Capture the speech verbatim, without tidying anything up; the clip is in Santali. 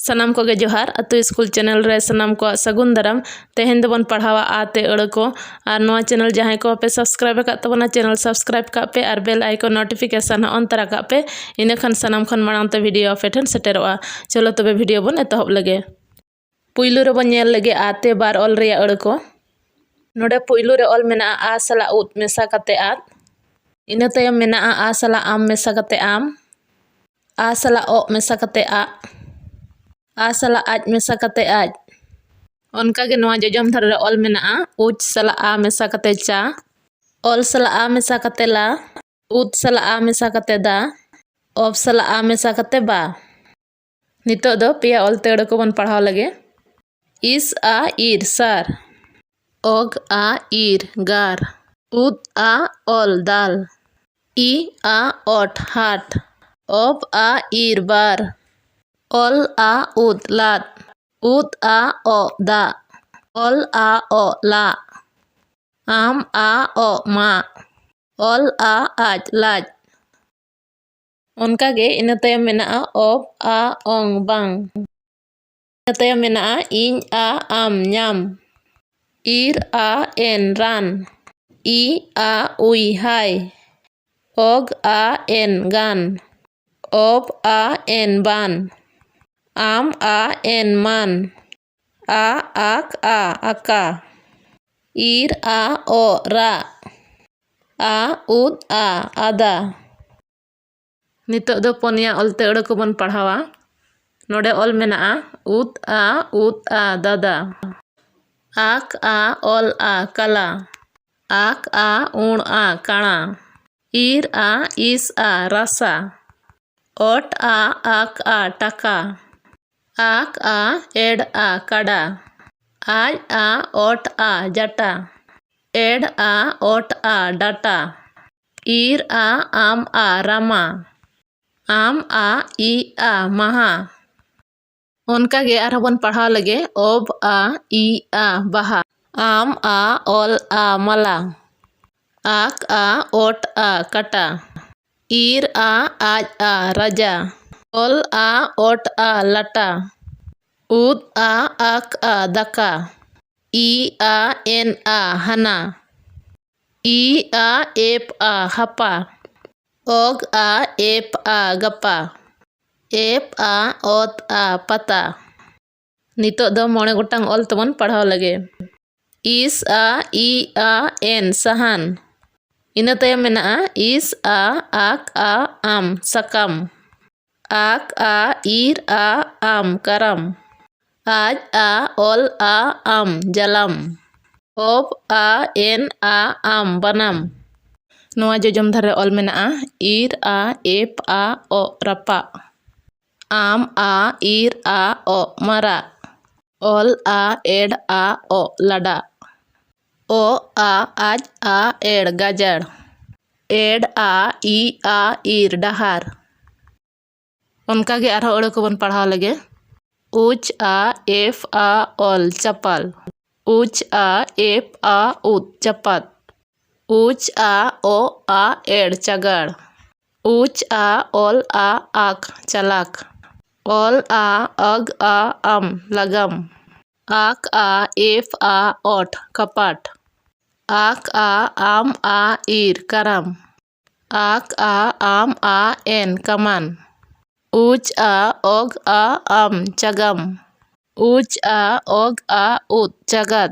ᱥᱟᱱᱟᱢ ᱠᱚᱜᱮ ᱡᱚᱦᱟᱨ᱾ ᱟᱹᱛᱩ ᱥᱠᱩᱞ ᱪᱮᱱᱮᱞ ᱨᱮ ᱥᱟᱱᱟᱢ ᱠᱚᱣᱟᱜ ᱥᱟᱹᱜᱩᱱ ᱫᱟᱨᱟᱢ᱾ ᱛᱮᱦᱮᱧ ᱫᱚᱵᱚᱱ ᱯᱟᱲᱦᱟᱣᱟ ᱟ ᱛᱮ ᱟᱹᱲᱟᱹ ᱠᱚ᱾ ᱟᱨ ᱱᱚᱣᱟ ᱪᱮᱱᱮᱞ ᱡᱟᱦᱟᱸᱭ ᱠᱚ ᱵᱟᱯᱮ ᱥᱟᱵᱥᱠᱨᱟᱭᱤᱵ ᱟᱠᱟᱫ ᱛᱟᱵᱚᱱᱟ, ᱪᱮᱱᱮᱞ ᱥᱟᱵᱥᱠᱨᱟᱭᱤᱵ ᱠᱟᱜ ᱯᱮ ᱟᱨ ᱵᱮᱞ ᱟᱭᱠᱚᱱ ᱱᱳᱴᱤᱯᱷᱤᱠᱮᱥᱚᱱ ᱦᱚᱸ ᱚᱱ ᱛᱚᱨᱟ ᱠᱟᱜ ᱯᱮ᱾ ᱤᱱᱟᱹᱠᱷᱟᱱ ᱥᱟᱱᱟᱢ ᱠᱷᱚᱱ ᱢᱟᱲᱟᱝ ᱛᱮ ᱵᱷᱤᱰᱤᱭᱳ ᱟᱯᱮ ᱴᱷᱮᱱ ᱥᱮᱴᱮᱨᱚᱜᱼᱟ᱾ ᱪᱚᱞᱚ ᱛᱚᱵᱮ ᱵᱷᱤᱰᱤᱭᱳ ᱵᱚᱱ ᱮᱛᱚᱦᱚᱵ ᱞᱮᱜᱮ᱾ ᱯᱩᱭᱞᱩ ᱨᱮᱵᱚᱱ ᱧᱮᱞ ᱞᱮᱜᱮ ᱟ ᱛᱮ ᱵᱟᱨ ᱚᱞ ᱨᱮᱭᱟᱜ ᱟᱹᱲᱟᱹ ᱠᱚ᱾ ᱱᱚᱰᱮ ᱯᱩᱭᱞᱩ ᱨᱮ ᱚᱞ ᱢᱮᱱᱟᱜᱼᱟ ᱟ ᱥᱟᱞᱟᱜ ᱩᱫ ᱢᱮᱥᱟ ᱠᱟᱛᱮ ᱟᱫ᱾ ᱤᱱᱟᱹ ᱛᱟᱭᱚᱢ ᱢᱮᱱᱟᱜᱼᱟ ᱟ ᱥᱟᱞᱟᱜ ᱟᱢ ᱢᱮᱥᱟ ᱠᱟᱛᱮ ᱟᱢ᱾ ᱟ ᱥᱟᱞᱟᱜ ᱚᱜ ᱢᱮᱥᱟ ᱠᱟᱛᱮ ᱟᱜ᱾ ᱟ ᱥᱟᱞᱟᱜ ᱟᱡ ᱢᱮᱥᱟ ᱠᱟᱛᱮ ᱟᱡ᱾ ᱚᱱᱠᱟᱜᱮ ᱱᱚᱣᱟ ᱡᱚᱡᱚᱢ ᱫᱷᱟᱨᱮ ᱨᱮ ᱚᱞ ᱢᱮᱱᱟᱜᱼᱟ ᱩᱪ ᱥᱟᱞᱟᱜ ᱟ ᱢᱮᱥᱟ ᱠᱟᱛᱮ ᱪᱟ᱾ ᱚᱞ ᱥᱟᱞᱟᱜ ᱟ ᱢᱮᱥᱟ ᱠᱟᱛᱮ ᱞᱟ᱾ ᱩᱫ ᱥᱟᱞᱟᱜ ᱟ ᱢᱮᱥᱟ ᱠᱟᱛᱮ ᱫᱟ᱾ ᱚᱯ ᱥᱟᱞᱟᱜ ᱟ ᱢᱮᱥᱟ ᱠᱟᱛᱮ ᱵᱟ᱾ ᱱᱤᱛᱚᱜ ᱫᱚ ᱯᱮᱭᱟ ᱚᱞ ᱛᱮ ᱟᱹᱲᱟᱹ ᱠᱚᱵᱚᱱ ᱯᱟᱲᱦᱟᱣ ᱞᱮᱜᱮ᱾ ᱤᱥ ᱟ ᱤᱨ ᱥᱟᱨ᱾ ᱚᱜ ᱟ ᱤᱨ ᱜᱟᱨ᱾ ᱩᱫ ᱟ ᱚᱞ ᱫᱟᱞ᱾ ᱤ ᱟ ᱚᱴ ᱦᱟᱴ᱾ ᱚᱵ ᱟ ᱤᱨ ᱵᱟᱨ᱾ ᱚᱞ ᱟ ᱩᱫ ᱞᱟᱫ᱾ ᱩᱫ ᱟ ᱚᱜ ᱫᱟᱜ᱾ ᱚᱞ ᱟ ᱚᱜ ᱞᱟᱜ᱾ ᱟᱢ ᱟ ᱚᱜ ᱢᱟᱜ᱾ ᱚᱞ ᱟ ᱟᱡ ᱞᱟᱡ᱾ ᱚᱱᱠᱟᱜᱮ ᱤᱱᱟᱹ ᱛᱟᱭᱚᱢ ᱢᱮᱱᱟᱜᱼᱟ ᱚᱵ ᱟ ᱚᱝ ᱵᱟᱝ᱾ ᱤᱱᱟᱹ ᱛᱟᱭᱚᱢ ᱢᱮᱱᱟᱜᱼᱟ ᱤᱧ ᱟ ᱟᱢ ᱧᱟᱢ᱾ ᱤᱨ ᱟ ᱮᱱ ᱨᱟᱱ᱾ ᱤ ᱟ ᱩᱭ ᱦᱟᱭ᱾ ᱚᱜ ᱟ ᱮᱱ ᱜᱟᱱ᱾ ᱚᱵ ᱟ ᱮᱱ ᱵᱟᱱ᱾ ᱟᱢ ᱟ ᱮᱱ ᱢᱟᱱ᱾ ᱟ ᱟᱠ ᱟ ᱟᱠᱟ᱾ ᱤᱨ ᱟ ᱚᱜ ᱨᱟᱜ᱾ ᱟ ᱩᱫ ᱟ ᱟᱫᱟ᱾ ᱱᱤᱛᱚᱜ ᱫᱚ ᱯᱚᱱᱭᱟ ᱚᱞ ᱛᱮ ᱟᱹᱲᱟᱹ ᱠᱚᱵᱚᱱ ᱯᱟᱲᱦᱟᱣᱟ᱾ ᱱᱚᱰᱮ ᱚᱞ ᱢᱮᱱᱟᱜᱼᱟ ᱩᱫ ᱟ ᱩᱫ ᱟ ᱫᱟᱫᱟ᱾ ᱟᱠ ᱟ ᱚᱞ ᱟ ᱠᱟᱞᱟ᱾ ᱟᱠ ᱟ ᱩᱬ ᱟ ᱠᱟᱬᱟ᱾ ᱤᱨ ᱟ ᱤᱥ ᱟ ᱨᱟᱥᱟ᱾ ᱚᱴ ᱟ ᱟᱠ ᱟ ᱴᱟᱠᱟ᱾ ᱟᱠ ᱟ ᱮᱰ ᱟ ᱠᱟᱰᱟ᱾ ᱟᱡ ᱟ ᱚᱴ ᱟ ᱡᱟᱴᱟ᱾ ᱮᱰ ᱟ ᱚᱴ ᱟ ᱰᱟᱴᱟ᱾ ᱤᱨ ᱟ ᱟᱢ ᱟ ᱨᱟᱢᱟ᱾ ᱟᱢ ᱟ ᱤ ᱟ ᱢᱟᱦᱟ᱾ ᱚᱱᱠᱟᱜᱮ ᱟᱨᱦᱚᱸ ᱵᱚᱱ ᱯᱟᱲᱦᱟᱣ ᱞᱮᱜᱮ ᱚᱵ ᱟ ᱤ ᱟ ᱵᱟᱦᱟ᱾ ᱟᱢ ᱟ ᱚᱞ ᱟ ᱢᱟᱞᱟ᱾ ᱟᱠ ᱟ ᱚᱴ ᱟ ᱠᱟᱴᱟ᱾ ᱤᱨ ᱟ ᱟᱡ ᱟ ᱨᱟᱡᱟ᱾ ᱚᱞ ᱟ ᱚᱴ ᱟ ᱞᱟᱴᱟ᱾ ᱩᱫ ᱟ ᱟᱠ ᱟ ᱫᱟᱠᱟ᱾ ᱤ ᱟ ᱮᱱ ᱟ ᱦᱟᱱᱟ᱾ ᱤ ᱟ ᱮᱯ ᱟ ᱦᱟᱯᱟ᱾ ᱚᱜ ᱟ ᱮᱯ ᱟ ᱜᱟᱯᱟ᱾ ᱮᱯ ᱟ ᱚᱛ ᱟ ᱯᱟᱛᱟ᱾ ᱱᱤᱛᱚᱜ ᱫᱚ ᱢᱚᱬᱮ ᱜᱚᱴᱟᱝ ᱚᱞ ᱛᱮᱵᱚᱱ ᱯᱟᱲᱦᱟᱣ ᱞᱮᱜᱮ᱾ ᱤᱥ ᱟ ᱤ ᱟ ᱮᱱ ᱥᱟᱦᱟᱱ᱾ ᱤᱱᱟᱹ ᱛᱟᱭᱚᱢ ᱢᱮᱱᱟᱜᱼᱟ ᱤᱥ ᱟ ᱟᱠ ᱟ ᱟᱢ ᱥᱟᱠᱟᱢ᱾ ᱟᱠ ᱟ ᱤᱨ ᱟ ᱟᱢ ᱠᱟᱨᱟᱢ᱾ ᱟᱡ ᱟ ᱚᱞ ᱟ ᱟᱢ ᱡᱟᱞᱟᱢ᱾ ᱚᱯ ᱟ ᱮᱱ ᱟ ᱟᱢ ᱵᱟᱱᱟᱢ᱾ ᱱᱚᱣᱟ ᱡᱚᱡᱚᱢ ᱫᱷᱟᱨᱮ ᱚᱞ ᱢᱮᱱᱟᱜᱼᱟ ᱤᱨ ᱟ ᱮᱯ ᱟ ᱚᱜ ᱨᱟᱯᱟᱜ᱾ ᱟᱢ ᱟ ᱤᱨ ᱟ ᱚᱜ ᱢᱟᱨᱟᱜ᱾ ᱚᱞ ᱟ ᱮᱲ ᱟ ᱚᱜ ᱞᱟᱰᱟᱜ᱾ ᱚ ᱟ ᱟᱡ ᱟ ᱮᱲ ᱜᱟᱡᱟᱲ᱾ ᱮᱲ ᱟ ᱤ ᱟ ᱤᱨ ᱰᱟᱦᱟᱨ᱾ ᱚᱱᱠᱟᱜᱮ ᱟᱨᱦᱚᱸ ᱟᱹᱲᱟᱹ ᱠᱚᱵᱚᱱ ᱯᱟᱲᱦᱟᱣ ᱞᱮᱜᱮ᱾ ᱩᱪ ᱟ ᱮᱯ ᱟ ᱚᱞ ᱪᱟᱯᱟᱞ᱾ ᱩᱪ ᱟ ᱮᱯ ᱟ ᱩᱫ ᱪᱟᱯᱟᱫ᱾ ᱩᱪ ᱟ ᱚ ᱟ ᱮᱲ ᱪᱟᱜᱟᱲ᱾ ᱩᱪ ᱟ ᱚᱞ ᱟ ᱟᱠ ᱪᱟᱞᱟᱠ᱾ ᱚᱞ ᱟ ᱟᱜ ᱟ ᱟᱢ ᱞᱟᱜᱟᱢ᱾ ᱟᱠ ᱟ ᱮᱯ ᱟ ᱚᱴ ᱠᱟᱯᱟᱴ᱾ ᱟᱠ ᱟ ᱟᱢ ᱟ ᱤᱨ ᱠᱟᱨᱟᱢ᱾ ᱟᱠ ᱟ ᱟᱢ ᱟ ᱮᱱ ᱠᱟᱢᱟᱱ᱾ ᱩᱪ ᱟ ᱚᱜ ᱟ ᱟᱢ ᱪᱟᱜᱟᱢ᱾ ᱩᱪ ᱟ ᱚᱜ ᱟ ᱩᱫ ᱪᱟᱜᱟᱫ᱾